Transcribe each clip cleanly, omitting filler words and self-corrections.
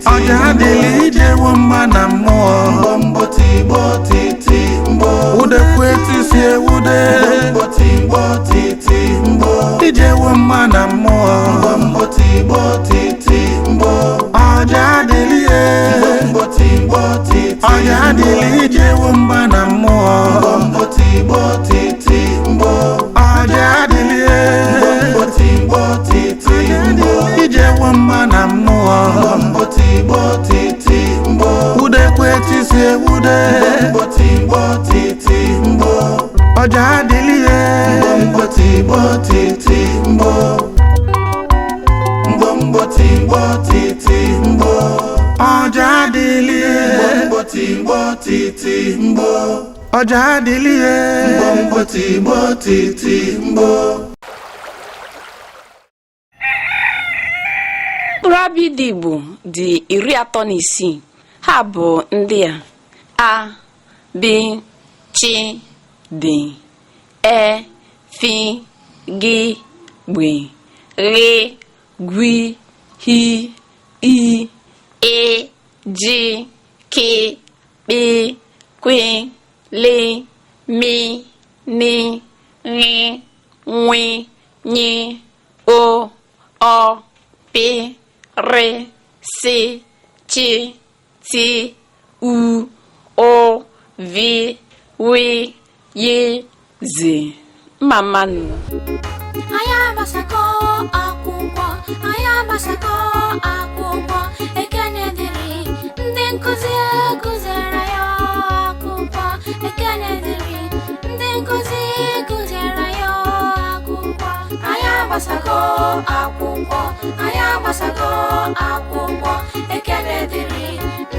Ọja adịla ijewo mma na mmụọ. Mbọ tigbo titi mbọ. Udekwu etisi ewude. Mbọ tigbo titi mbọ. Ijewo mma na mmụọ. Mbọ tigbo titi mbọ. Ọja adịla. Mbọ tigbo titi. Ọja adịla ijewo mma na mmụọ. Mbọ tigbo titi mbọ. Ọja adịla. Mbọ tigbo titi mbọ. Ijewo mma na mmụọ. Mbọ tigbo titi mbọ. Udekwu etisi ewude. Mbọ tigbo titi mbọ. Ọja adịla. Mbọ tigbo titi mbọ. Mbọ mbọ tigbo titi mbọ. Ọja adịla. Mbọ tigbo titi mbọ. Ọja adịla. Mbọ tigbo titi mbọ. Mkpụrụ abịdịị Igbo dị 36. Ha bụ ndị a: A, B, Ch, D, E, F, G, Gb, Gh, Gw, H, I, Ị, J, K, Kp, Kw, L, M, N, Ṅ, Nw, Ny, O, Ọ, P, R, S, Ch, T, U, Ụ, V, W, Y, Z. Mma mma nụ. Anyị agbasakọ akwụkwọ, anyị agbasakọ akwụkwọ, ekene dịrị ndị nkụzi kụziere ya akwụkwọ, ekene dịrị ndị nkụzi kụziere ya akwụkwọ. Anyị agbasakọ akwụkwọ, anyị agbasakọ akwụkwọ, ekene dịrị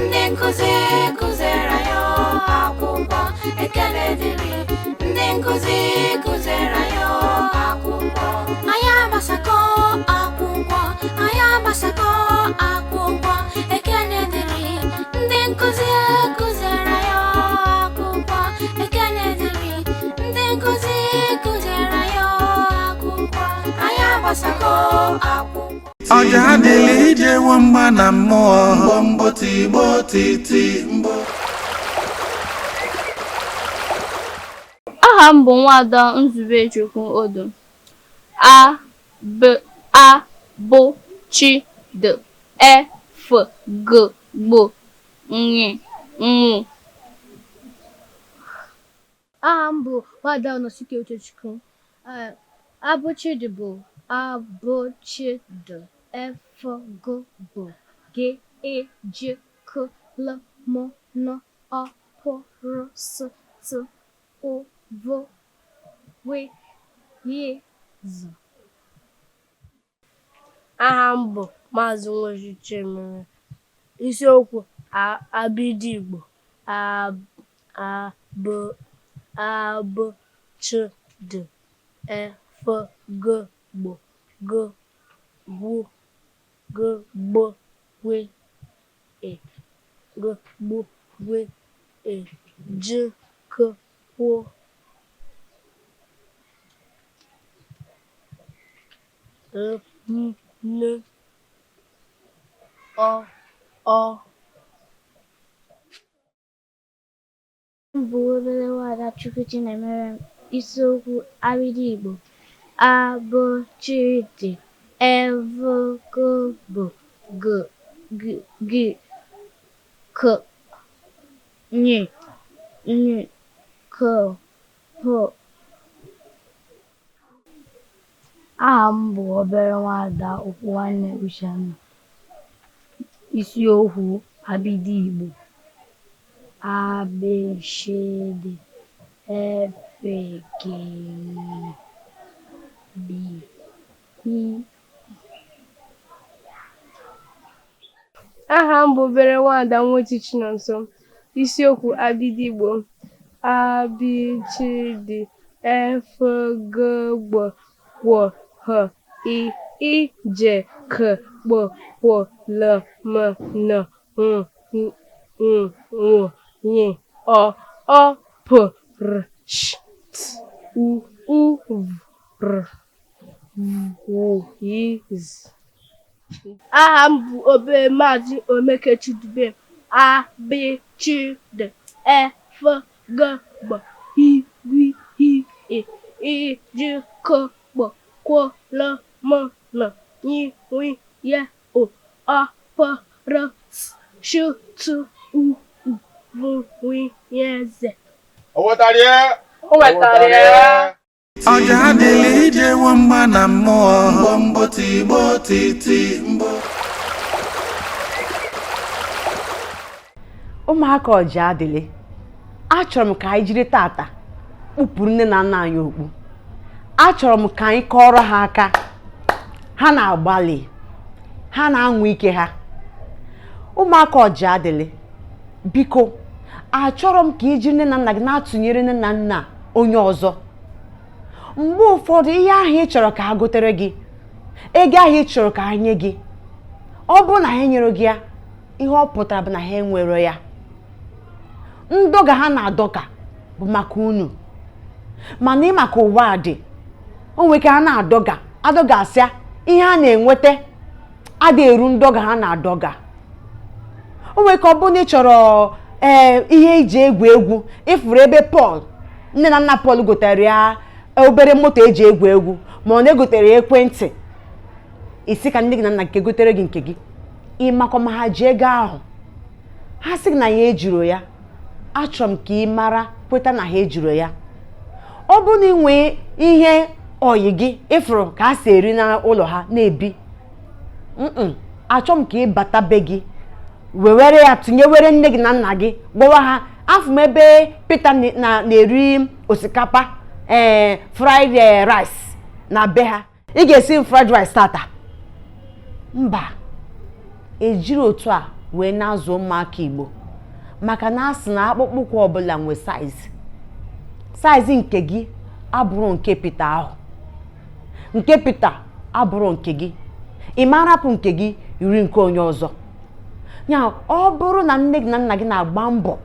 ndị nkụzi kụziere ya akwụkwọ, ekene dịrị ndị nkụzi kụziere ya akwụkwọ. Anyị agbasakọ akwụkwọ, anyị agbasakọ akwụkwọ, ekene dịrị ndị nkụzi kụziere ya akwụkwọ, ekene dịrị ndị nkụzi kụziere ya akwụkwọ. Anyị agbasakọ akwụkwọ. Ọja adịla ijewo mma na mmụọ. Mbọ mbọ tigbo titi mbọ. Aha m bụ Nwaada Nzubechukwu Odo. A B A B Ch D E F G Gb Ny Nw. Aha m bụ Nwaada Ọnọsike Uchechukwu. Abụchịdị bụ abụchịdị F G B G E J K L M N O P R S T U V W Y Z. Aha m bụ Maazị Nwosu Chimere. Isiokwu abịdịị Igbo: A A B A B Ch D E F G Gb G Gw G Gb W E G Gb W E J K Kw L M N O Ọ. M bụ obere nwaada Chukwu Chinemerem. Isiokwu abịdịị Igbo: A B Ch D E F G B G G K Ny Ny K P. Aha m bụ obere nwaada Okwunwanne Uchenna. Isiokwu abịdịị Igbo: A B Ch D E F G B I. Aha m bụ obere nwaada Nwochi Chinonso. Isiokwu abịdịị Igbo: A B Ch D E F G Gb Gw H I I J K Kp Kw L M N N Nw Ny O Ọ P R Sh T U Ụ V R W Y Z. Aha m bụ obere Maazị Omeke Chidubem. A B C D E F G B I W I E I J K P Q L M N Y W Y O Ọ P R S Sh T U U V W Y Z. O wetara ya? O wetara ya. Ọja adịlị ijewo mgba na mmụọ. Mgbo mgbo tigbo titi mgbo. Ụmụaka Ọjadịlị, achọrọ m ka anyị jiri tata kpụpụrụ nne na nna anyị okpu. Achọrọ m ka anyị kọrọ ha aka. Ha na-agbalị, ha na-anwa ike ha. Ụmụaka Ọjadịlị, biko, achọrọ m ka iji nne na nna gị na-atụnyere nne na nna onye ọzọ. Mgbe ụfọdụ, ihe ahụ ị chọrọ ka ha gotere gị, ego ahụ ị chọrọ ka ha nye gị, ọ bụrụ na ha nyere gị ya, ihe ọ pụtara bụ na ha enwere ya. Ndọga ha na-adọka bụ maka unu, mana ị maka ụwa a dị, o nwere ike ha na-adọga adọgasịa, ihe ha na-enweta adịghị eru ndọga ha na-adọga. O nwere ike ọ bụrụ na ị chọrọ ee ihe iji egwu egwu, ịfụrụ ebe Pọl, nne na nna Pọl gotere ya obere moto eji egwu egwu, ma ọ na-egotere ya ekwentị, isi ka nne gị na nna gị gotere gị nke gị. Ị makwa ma ha ji ego ahụ? Ha sị gị na ya ejiro ya. Achọrọ m ka ị mara kweta na ha ejiro ya. Ọ bụrụ na ị nwee ihe oyi gị ịfụrụ ka a si eri n'ụlọ ha na-ebi, achọrọ m ka ị bata be gị wewere ya tụnyewere nne gị na nna gị, gwawa ha afụ m ebe Peter na-eri osikapa ee fried rice na be ha, ị ga-esi m fried rice tata. Mba, ejiri otu a wee na-azụ ụmụaka Igbo, maka na a sị na akpụkpọ ụkwụ ọbụla nwe size. Size nke gị abụrụ nke Peter ahụ, nke Peter abụrụ nke gị. Ị ma arapụ nke gị iri nke onye ọzọ. Ya ọ bụrụ na nne gị na nna gị na-agba mbọ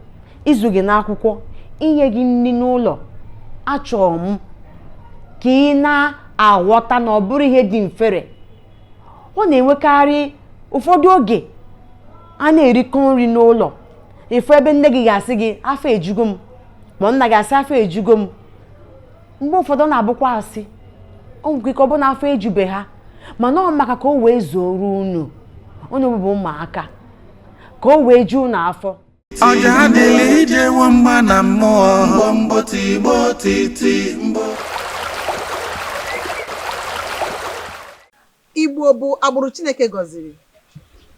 ịzụ gị n'akwụkwọ, inye gị nri n'ụlọ, achọrọ m ka ị na-aghọta na ọ bụrụ ihe dị mfere. Ọ na-enwekarị ụfọdụ oge a na-erikọ nri n'ụlọ, ịfụ ebe nne gị ga-asị gị afọ ejugo m, ma nna gị asị afọ ejugo m. Mgbe ụfọdụ ọ na-abụkwa asị, ọ nwekwa ike ọ bụ na afọ ejube ha, mana ọ maka ka o wee zuoro unu, unu bụ ụmụaka, ka o wee ju unu afọ. Ọja adịlị ijewo mgba na mmụọ. Mgbo mgbo tigbo titi mgbo. Igbo bụ agbụrụ Chineke gọziri.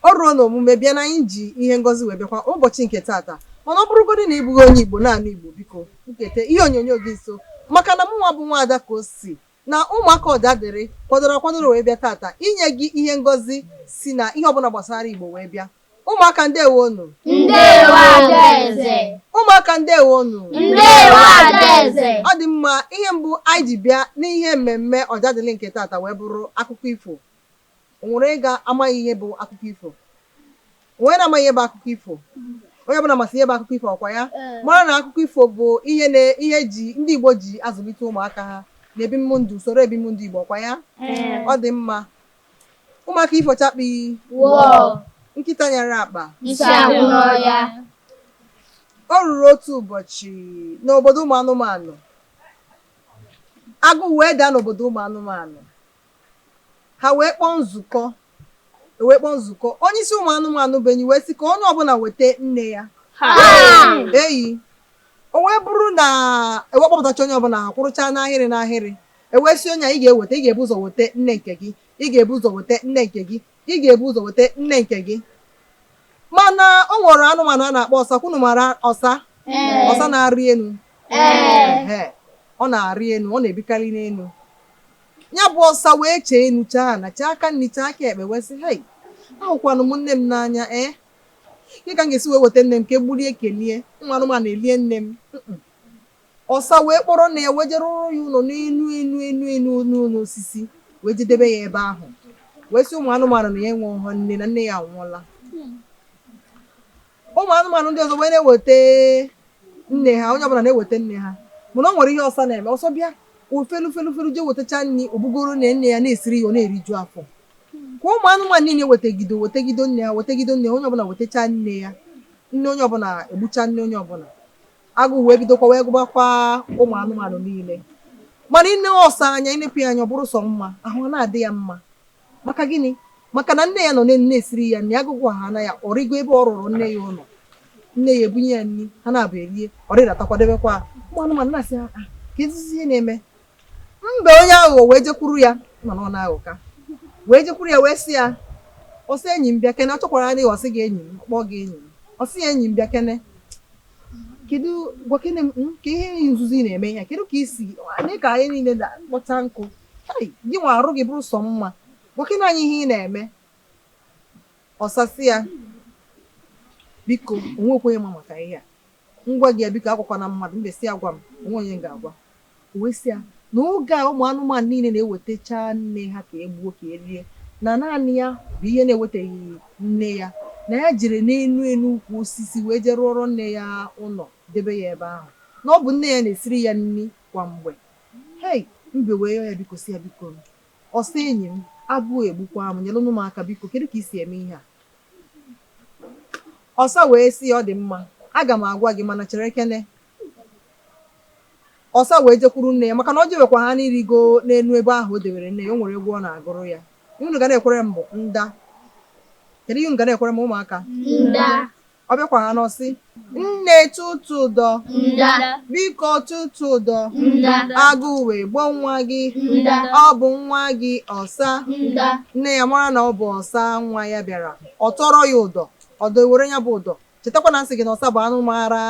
O ruo n'omume bịa na anyị ji ihe ngọzi wee bịakwa ụbọchị nke tata. Mana ọ bụrụgodị na ị bụghị onye Igbo na-anụ Igbo, biko nkete ihe onyonyo gị nso, maka na mụnwa bụ nwaada ka o si na ụmụaka Ọjadịlị kwadoro akwadoro wee bịa tata inye gị ihe ngọzi si na ihe ọbụla gbasara Igbo wee bịa. Ụmụaka, ndewonu. Ndewo, Adaeze. Ụmụaka, ndewonu. Ndewo, Adaeze. Ọ dị mma. Ihe mbụ anyị ji bịa n'ihe mmemme Ọjadịlị nke tata wee bụrụ akụkọ ifo. O nwere ịga amaghị ihe bụ akụkọ ifo? Onye na-amaghị ihe bụ akụkọ ifo? Onye ọbụla masị ihe bụ akụkọ ifo, ọkwa ya mara na akụkọ ifo bụ ihe na ihe ji ndị Igbo ji azụlite ụmụaka ha na ebimndụ, usoro ebimndụ Igbo, ọkwa ya? Ọ dị mma. Ụmụaka, ifo chakpi. Wụọ. Nkịta nyara akpa. Isi agwụ n'ọhịa. O ruru otu ụbọchị n'obodo ụmụ anụmanụ, agụụ wee daa n'obodo ụmụ anụmanụ. Ha wee kpọọ nzukọ, wee kpọọ nzukọ. Onye isi ụmụ anụmanụ bụ enyi wee sị ka onye ọbụla weta nne ya eyi. O wee bụrụ na ewee kpọpụtacha onye ọbụla, ha kwụrụcha n'ahịrị n'ahịrị. Ewee sị onye a, ị ga-eweta, ị ga-ebu ụzọ weta nne nke gị, ị ga-ebu ụzọ weta nne nke gị, ị ga-ebu ụzọ weta nne nke gị. Mana o nwere anụmanụ a na-akpọ ọsa. Kwunu mara ọsa? Ọsa na-arị enu. Ehe, ọ na-arị enu, ọ na-ebikarị n'enu. Ya bụ ọsa wee chee enu, chaa na chee aka nri, chee aka ekpe, wee sị, hei, ahụkwanụ m nne m n'anya. Ee, ke ka m ga-esi wee weta nne m ka egburie kelie ụmụ anụmanụ elie nne m? Ọsa wee kpọrọ nne ya wee jee rụrụ ya ụlọ n'elu enu enu enu enu osisi, wee jedebe ya ebe ahụ, wee sị ụmụ anụmanụ na ya enweghị nne, na nne ya anwụọla. Ụmụ anụmanụ ndị ọzọ wee na-eweta nne ha, onye ọbụla na-eweta nne ha. Mana o nwere ihe ọsa na-eme. Ọsọ bịa ofelu felu felu jee wetacha nri, obugoro na nne ya na-esiri ya, ọ na-eriju afọ. Ka ụmụ anụmanụ niile wetegido wetegido nne ya, wetegido nne ya, onye ọbụla wetacha nne ya, nne onye ọbụla egbucha nne onye ọbụla. Agụụ wee bidokwa wee gụbakwa ụmụ anụmanụ niile. Mana ine ọsa anya, inepụ ya anya, ọ bụrụ sọ mma, ahụ ọ na-adị ya mma. Maka gịnị? Maka na nne ya nọ n'elu na-esiri ya nri, agụgụ ha na ya, ọ rịgo ebe ọ rụrụ nne ya ụlọ, nne ya ebunye ya nri, ha na-abụ erie, ọ rịdatakwa debekwa. Ụmụ anụmanụ na-asị ha, "Ah, ka ezizi ihe na-eme." Mbe onye aghụghọ wee jekwuru ya, mana ọ na-aghọka, wee jekwuru ya wee sị ya, ọsị enyi m bịa kene, ọ chọkwara adịghị, ọsị gị enyi m, kpọọ gị enyi m, ọsị ya enyi m bịa kene, kedu gwa kene m ka ihe nzuzo ị na-eme ihe a, kedu ka isi anyị ka anyị niile na-akpọta nkụ, gị nwa arụ gị bụrụ sọ mma, gwa kene anyị ihe ị na-eme. Ọsasị ya, biko onwekwa onye ma maka ihe a, ngwa gị ya biko agwakwana mmadụ. Mbe sị ya gwa m, onwe onye m ga-agwa. O wee sị ya na oge a ụmụ anụmanụ niile na-ewetacha nne ha ka e gbuo ka e rie, na naanị ya bụ ihe na-ewetaghị nne ya, na ya jere n'enu enu ukwu osisi wee jee rụọrọ nne ya ụlọ debe ya ebe ahụ, na ọ bụ nne ya na-esiri ya nri kwa mgbe. Hei, mbe wee yọọ ya biko, sị ya biko ọsọ enyi m, agụụ egbukwa m, nyelụnụ m aka biko, kedu ka i si eme ihe a? Ọsa wee sị ya ọ dị mma, aga m agwa gị, mana chere kene. Ọsa wee jekwuru nne ya, maka na ọ jewekwa ha n'irigo n'enu ebe ahụ o dewere nne ya, o nwere egwu ọ na-agụrụ ya. Unu ga na-ekwere m bụ nda. Kedu ihe unu ga na-ekwere m ụmụaka? Nda. Ọ bịakwa ha n'ọsị, nne tụtụ ụdọ, Nda. biko tụtụ ụdọ, Nda. agụụ wee gbọọ nwa gị, Nda. ọ bụ nwa gị ọsa. Nda. Nne ya mara na ọ bụ ọsa nwa ya bịara, ọ tọrọ ya ụdọ, ọdọ were ya bụ ụdọ. Chetakwa na nsị gị na ọsa bụ anụ maara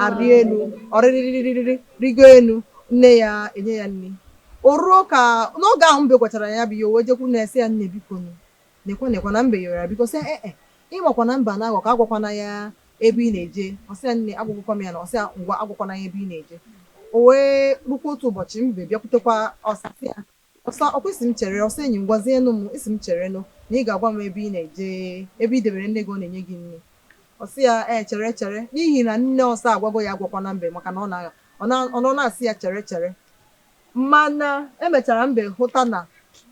arị elu, ọ rịrịrịrịrị rigo elu, nne ya enye ya nri. O ruo ka n'oge ahụ mbe gwachara ya bụ ihe, o wee jekwu na-esi ya nne biko nụ, nekwa nekwa na mbe yọrọ ya biko, sị ee ịmakwa na mba na-aghọ ka agwakwana ya ebe ị na-eje. Ọsị ya nne agwagwakwa m ya na ọsị ya ngwa agwakwana ya ebe ị na-eje. O wee rukwa otu ụbọchị mbe bịakwutekwa ọsa sị ya, ọsa ọkwa isi m chere, ọsọ enyi m gwazienụ m, isi m cherenụ na ị ga-agwa m ebe ị na-eje, ebe ị debere nne gị ọ na-enye gị nri. Ọsị ya ee chere chere, n'ihi na nne ọsa agwago ya agwakwana mbe, maka na ọ nọ na-asị ya chere chere. Mana emechara mbe hụta na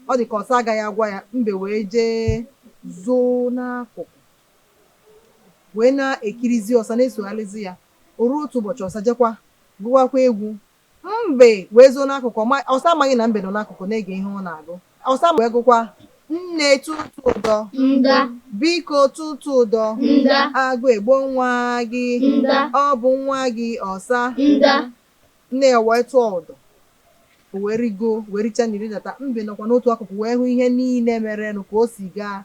ọ dị ka ọsa agaghị agwa ya, mbe wee jee zoo n'akụkụ wee na-ekirizi ọsa, na-esogharịzi ya. O ruo otu ụbọchị ọsa jekwa gụwakwa egwu, mbe wee zoo n'akụkụ, ọsa amaghị na mbe nọ n'akụkụ na-ege ihe ọ na-agụ. Ọsa wee gụkwa, nne tụtụ ụdọ, Nda. biko tụtụ ụdọ, Nda. agụ egbo nwa gị, Nda. ọ bụ nwa gị ọsa. Nda. Nne ya wee tụọ ụdọ, o wee rigo wee richa na iridata. Mbe nọkwa n'otu akụkụ wee hụ ihe niile merenụ ka o si gaa.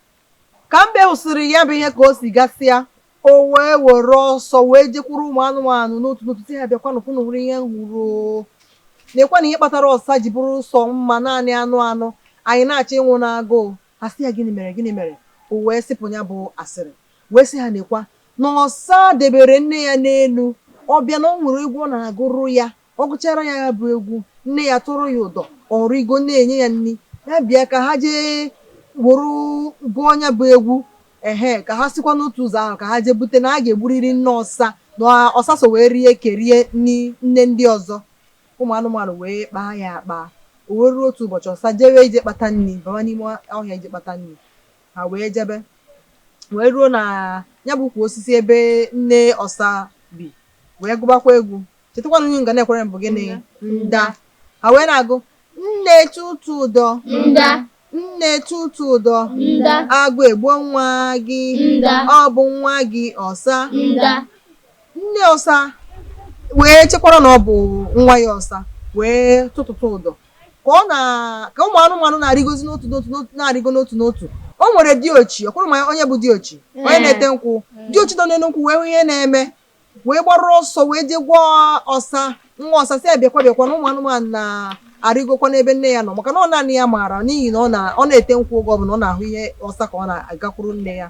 Ka mbe hụsịrị ya bụ ihe ka o si gasịa, o wee were ọsọ wee jekwuru ụmụ anụmanụ n'otu n'otu, sị ha bịakwanụ kwụnụ hụrụ ihe m hụrụ, nekwa na ihe kpatara ọsa ji bụrụ sọ mma naanị anụ anụ, anyị na-achọ ịnwụ n'agụụ. Ha sị ya gịnị mere gịnị mere? O wee sịpụ ya bụ asịrị, wee sị ha nekwa na ọsa debere nne ya n'elu, ọ bịa na ọ nwere egwu ọ na-agụrụ ya, ọ gụchara ya ya bụ egwu, nne ya tụrụ ya ụdọ, ọ rigo na-enye ya nri, ya bịa ka ha jee wuru gụọ ya bụ egwu, ehe ka ha sikwa n'otu ụzọ ahụ ka ha jee bute na a ga-egburiri nne ọsa, na ọsa so wee rie kerie nne ndị ọzọ. Ụmụ anụmanụ wee kpaa ya akpa. O wee ruo otu ụbọchị ọsa jewe ije kpata nri, bawa n'ime ọhịa ije kpata nri. Ha wee jebe wee ruo na ya bụ ukwu osisi ebe nne ọsa bi, wee gụbakwa egwu. Chetakwa na nga na-ekwere mbụ gịnị? Nda. Ha wee na-agụ, nne tụtụ ụdọ, Nda. nne tụtụ ụdọ, Nda. agụ egbuo nwa gị, Nda. ọ bụ nwa gị ọsa. Nda. Nne ọsa wee chekwara na ọ bụ nwa ya ọsa, wee tụtụtụ ụdọ ka ọ na ka ụmụ anụmanụ na-arịgozi n'otu n'otu na-arịgo n'otu n'otu. O nwere diochi, ọkwụrụ ma onye bụ diochi, onye na-ete nkwụ. Diochi nọ n'elu nkwụ wee hụ ihe na-eme, wee gbara ọsọ wee jee gwa ọsa, nwa ọsa sị ya bịakwa bịakwa na ụmụ anụmanụ na-arịgokwa n'ebe nne ya nọ, maka na ọ naanị ya maara, n'ihi na ọ na-ete nkwụ oge ọbụla ọ na-ahụ ihe ọsa ka ọ na-agakwuru nne ya.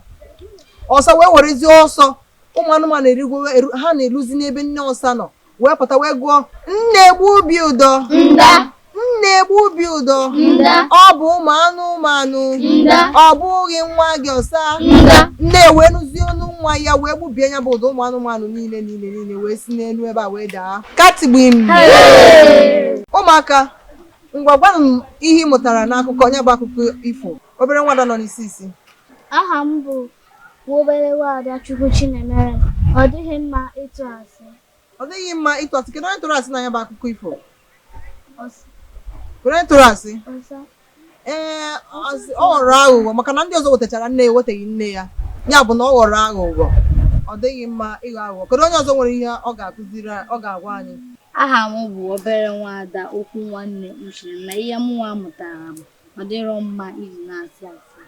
Ọsa wee werezie ọsọ, ụmụ anụmanụ erigo ha na-eluzi n'ebe nne ọsa nọ, wee pụta wee gụọ, nne egbu ubi ụdọ, Nda. nne egbu ubi ụdọ, Nda. ọ bụ ụmụ anụmanụ, Nda. ọ bụghị nwa gị ọsa. Nda. Nne wee nụzie ọnụ nwa ya wee gbubie ya bụ ụdọ, ụmụ anụmanụ niile niile niile wee si n'elu ebe a wee daa katigbim. Ụmụaka, Ngwa, gwanụ m ihe ị mụtara n'akụkọ ya bụ akụkọ ifo. Obere nwada nọ n'isi isi. Aha m bụ obere nwada Chukwu Chinemere. Ọ dịghị mma ịtụ asị. Ọ dịghị mma ịtụ asị. Kedu onye tụrụ asị na ya bụ akụkọ ifo? Kedu onye tụrụ asị? Ee, ọ ghọrọ aghụghọ maka na ndị ọzọ wetachara nne ya, ewetaghị nne ya. Ya bụ na ọ ghọrọ aghụghọ. Ọ dịghị mma ịghọ aghụghọ. Kedu onye ọzọ nwere ihe ọ ga-akụziri, ọ ga-agwa anyị? Aha m bụ obere nwada Okwu Nwanne Uche, na ihe mụnwa mụtara bụ ọ dịrọ mma iji na-asị asị.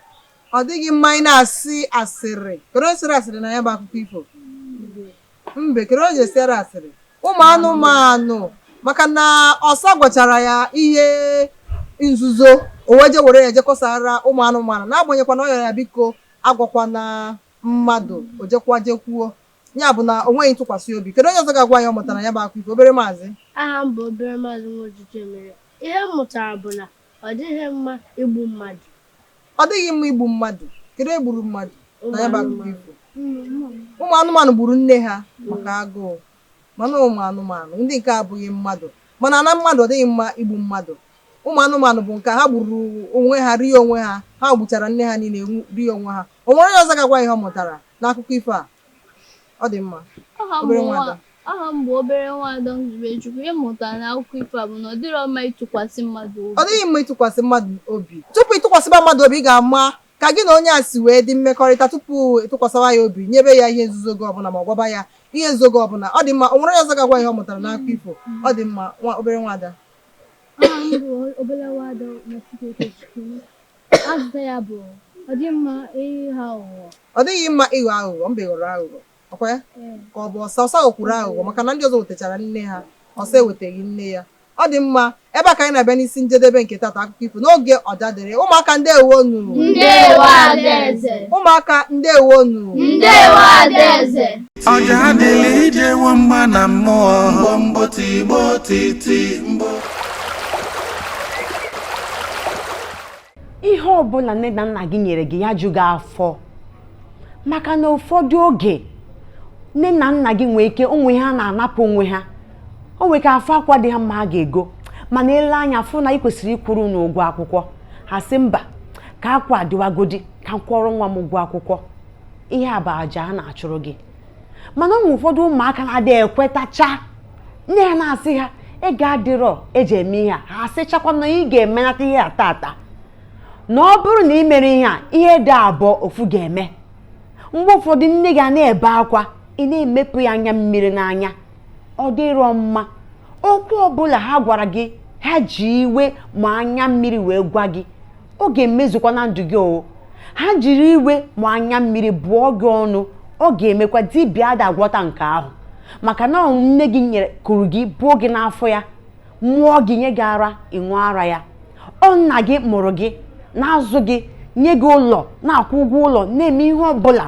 Ọ dịghị mma ị na-asị asịrị. Kedu onye sịrị asịrị na ya bụ akụkọ ifo? Mbe. Kedu onye sịrị asịrị? Ụmụ anụmanụ, maka na ọsa gwachara ya ihe nzuzo, o wee je were ya jekọsara ụmụ anụmanụ, n'agbanyeghịkwa na ọ yọrọ ya biko agwakwana mmadụ, o jekwa jekwuo. Ya bụ na o nweghị ntụkwasị obi. Kedu onye ọzọ ga-agwa ya ọ mụtara ya bụ akụkọ ifo? Obere maazị. Aha m bụ obere maazị Nwojiji Emere. Ihe m mụtara bụ na ọ dịghị mma igbu mmadụ. Ọ dịghị mma igbu mmadụ. Kedu onye gburu mmadụ na ya bụ akụkọ ifo? Ụmụ anụmanụ gburu nne ha maka agụụ. Mana ụmụ anụmanụ ndị nke abụghị mmadụ, mana na mmadụ ọ dịghị mma igbu mmadụ. Ụmụ anụmanụ bụ nke ha gburu onwe ha, rie onwe ha, ha gbuchara nne ha niile rie onwe ha. O nwere onye ọzọ ga-agwa ihe ọ mụtara n'akụkọ ifo a? Ọ dị mma. Obere nwada. Aha m bụ obere nwada Nzubechukwu. Ihe m mụtara n'akụkọ ifo a bụ na ọ dịrọ mma ịtụkwasị mmadụ obi. Ọ dịghị mma ịtụkwasị mmadụ obi. Tupu ịtụkwasịba mmadụ obi, ị ga-ama ka gị na onye a si wee dị mmekọrịta tupu ịtụkwasịwa ya obi, nyebe ya ihe nzuzo gị ọbụla ma ọ gwaba ya ihe nzuzo gị ọbụla. Ọ dị mma. O nwere onye ọzọ ga-agwa ihe ọ mụtara n'akụkọ ifo? Ọ dị mma. Obere nwada. Aha m bụ obere nwada Okechukwu. Azịza ya bụ ọ dị mma ịghọ aghụghọ. Ọ dịghị mma ịghọ aghụghọ. Mbe ghọrọ aghụghọ. Ọkwa ya? Ka ọ bụ ọsa. Ọsa ghọkwuru aghụghọ maka na ndị ọzọ wetachara nne ha, ọsa ewetaghị nne ya. Ọ dị mma. Ebe a ka anyị na-abịa n'isi njedebe nke tata akụkọ ifo n'oge Ọjadịrị. Ụmụaka ndewonu. Ndewo Adaeze. Ụmụaka ndewonu. Ndewo Adaeze. Ọjadịlị ijewo mma na mmụọ. Mbọ tigbo titi mbọ. Ihe ọbụla nne na nna gị nyere gị ya ju gị afọ, maka na ụfọdụ oge nne na nna gị nwee ike onwe ha na-anapụ onwe ha, o nwee ka afọ akwa dị ha mma ha ga-ego, mana ele anya fụ na ị kwesịrị ịkwụrụ n'ụgwọ akwụkwọ, ha sị mba ka akwa adịwagodi ka m kwụọrọ nwa m ụgwọ akwụkwọ. Ihe a bụ àjà a na-achụrụ gị. Mana ụmụ ụfọdụ ụmụaka na-adịghị ekwetacha, nne ha na-asị ha ego adịrọ eji eme ihe a, ha asịchakwa na ị ga-emenata ihe a tata, na ọ bụrụ na ị mere ihe a, ihe dị abụọ ofu ga-eme. Mgbe ụfọdụ nne gị a na-ebe akwa, ị na-emepụ ya anya mmiri n'anya. Ọ dịrọ mma. Okwu ọbụla ha gwara gị, ha ji iwe ma anya mmiri wee gwa gị, ọ ga-emezukwa na ndụ gị. O ha jiri iwe ma anya mmiri bụọ gị ọnụ, ọ ga-emekwa dibịa ada agwọta nke ahụ, maka na nne gị nyere kụrụ gị buo gị n'afọ ya, mụọ gị, nye gị ara, ịṅụ ara ya. Ọ nna gị mụrụ gị, na-azụ gị, nye gị ụlọ, na-akwụ ụgwọ ụlọ, na-eme ihe ọbụla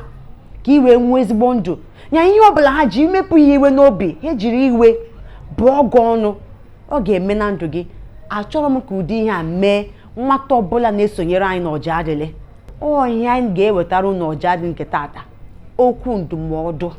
ka ị wee nwee ezigbo ndụ. Ya ihe ọbụla ha ji imepụ ya iwe n'obi, ha jiri iwe bụọ gị ọnụ, ọ ga-eme na ndụ gị. Achọrọ m ka ụdị ihe a mee nwata ọbụla na-esonyere anyị n'Ọjadịlị. Ọ ihe anyị ga-ewetara unu Ọjadịlị nke tata, okwu ndụmọdụ.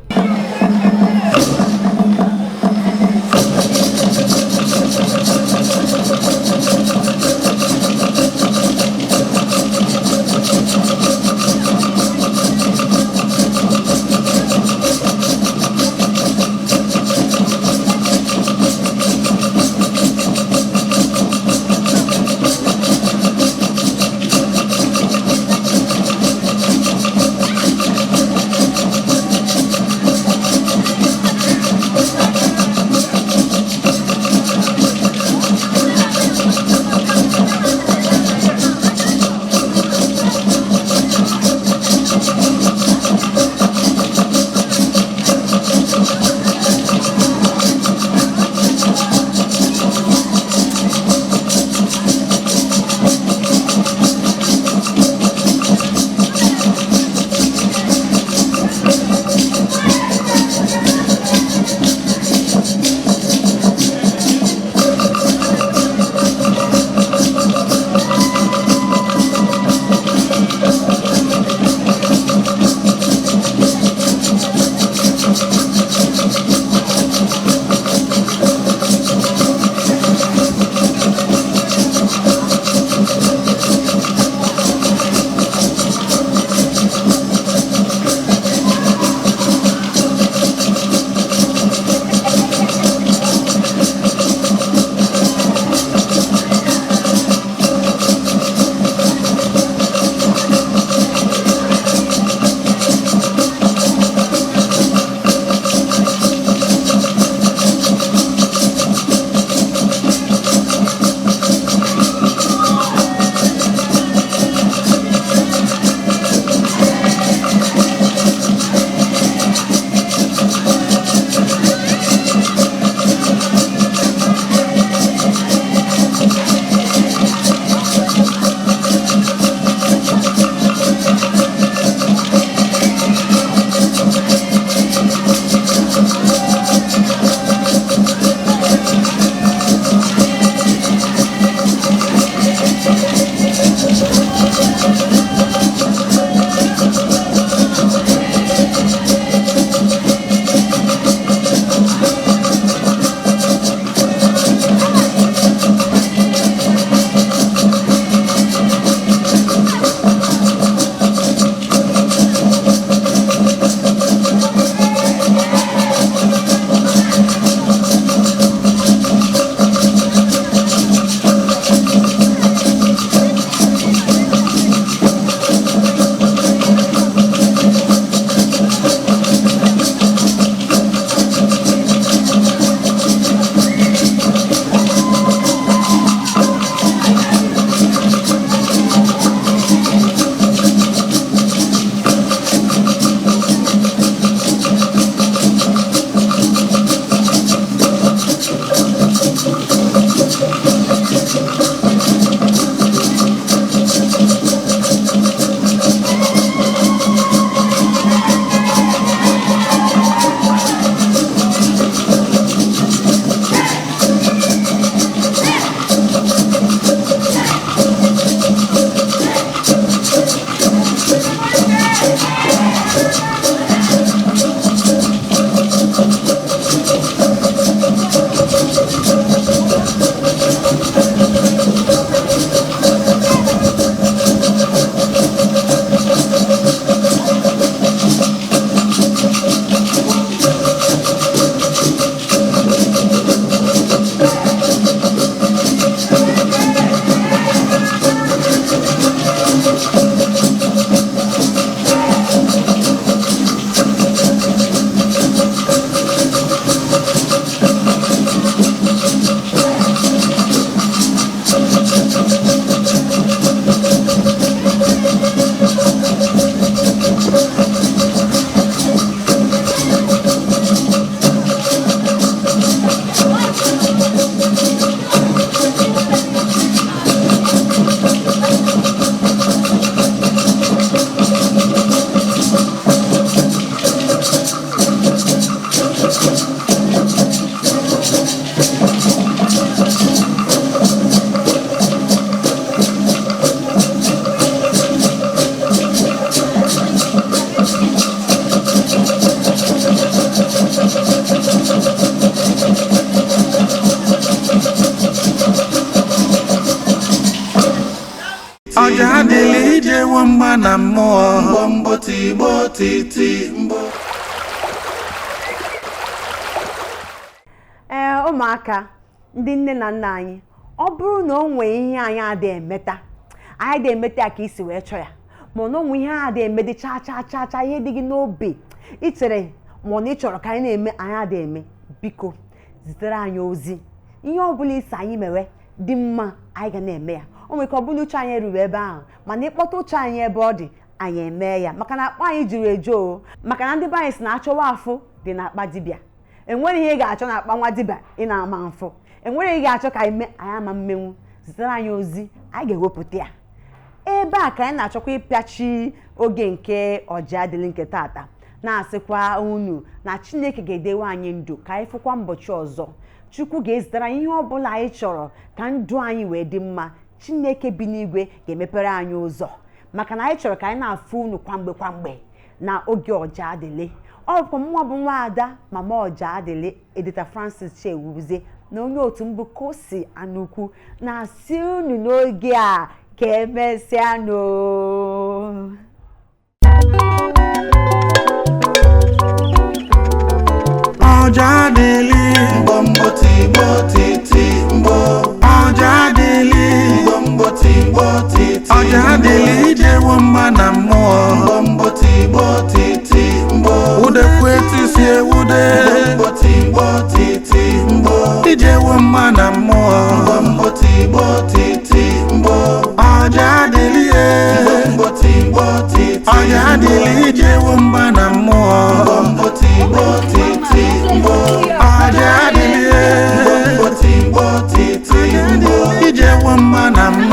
Ijewo mma na mmụọ. Mgbomgbo tigbo titi mgbo. Ee, ụmụaka, ndị nne na nna anyị, ọ bụrụ na o nwee ihe anyị adịghị emeta, anyị adịghị emeta ya ka isi wee chọọ ya, ma na onwe ihe adịghị emedị chaa chaa chaa chaa, ihe dị gị n'obi ichere ma ọ na ị chọrọ ka anyị na-eme, anyị adịghị eme, biko zitere anyị ozi. Ihe ọ bụla isi anyị mewe dị mma, anyị ga na-eme ya. O nwere ike ọ bụla uche anyị eruru ebe ahụ, mana ịkpọta uche anyị ebe ọ dị, anyị eme ya, maka na akpa anyị juru eju o. Maka na ndị be anyị si na achọwa afụ dị n'akpa dibịa. Enwere ihe ị ga-achọ n'akpa nwa dibịa ị na-ama mfụ, enwere ihe ị ga-achọ ka anyị mee, anyị ama mmenwu. Zitere anyị ozi, anyị ga-ewepụta ya. Ebe a ka anyị na-achọkwa ịpịachi oge nke Ọjadịlị nke tata, na-asịkwa unu na Chineke ga-edewe anyị ndụ ka anyị fụkwa mbọchị ọzọ. Chukwu ga-ezitere anyị ihe ọbụla anyị chọrọ ka ndụ anyị wee dị mma. Chineke bi n'igwe ga-emepere anyị ụzọ, maka na anyị chọrọ ka anyị na-afụ unu kwamgbe kwamgbe na oge Ọjadịlị. Ọ bụkwa mụnwa bụ nwaada Mama Ọjadịlị, Edita Francis Chewuzie, na onye otu mbụ Kosi Anukwu na-asị unu n'oge a ka emesịanụ. Ọjadịlị. Mgbomgbo tigbo titi mgbo. Ọjadịlị. Mgbomgbo tigbo titi. Ọjadịlị ijewo mma na mmụọ. Mgbomgbo tigbo titi mgbo. Udekwe etisi ewude. Mgbomgbo tigbo titi mgbo. Ijewo mma na mmụọ. Mgbomgbo tigbo titi mgbo. Ọjadịlị e. Mgbomgbo tigbo titi. Ọjadịlị ijewo mma na mmụọ. Mgbomgbo tigbo titi mgbo. Ọjadịlị e. Mgbomgbo tigbo titi mgbo. Ijewo mma na mmụọ.